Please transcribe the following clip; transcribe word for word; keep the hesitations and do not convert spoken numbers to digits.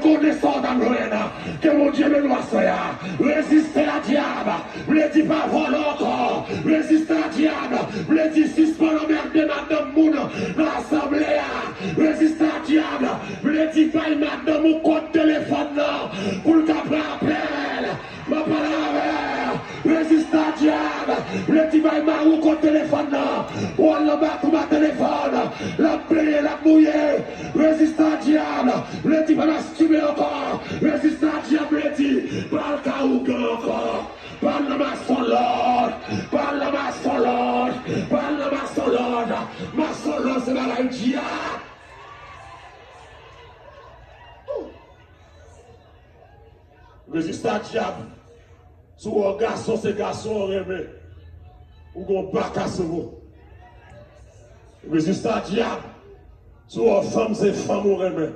Konnen sa w t ap jwenn, ke Bondye beni w aswè a. Reziste a dyab, vle di pa vòlò ankò. Reziste a dyab, vle di sispann anmède madanm moun nan asanble a. Reziste a dyab, vle di bay madanm ou kòd telefòn nan pou l ka pran apèl. M ap pale avè w. Reziste a dyab, vle di bay mari w kòd telefòn nan. Ou al nan batouba telefòn, l ap benyen, l ap mouye. Reziste a dyab, vle di pa mastibe ankò. Reziste a dyab, vle di pa al kay ougan ankò. Pa al nan mason lòt, pa al nan mason lòt, pa al nan mason lòt. Mason lòt se bagay dyab. Reziste a dyab. Si w wè gason se gason w renmen, ou gon baka sou ou. Reziste a dyab. Si w wè fanm se fanm ou renmen,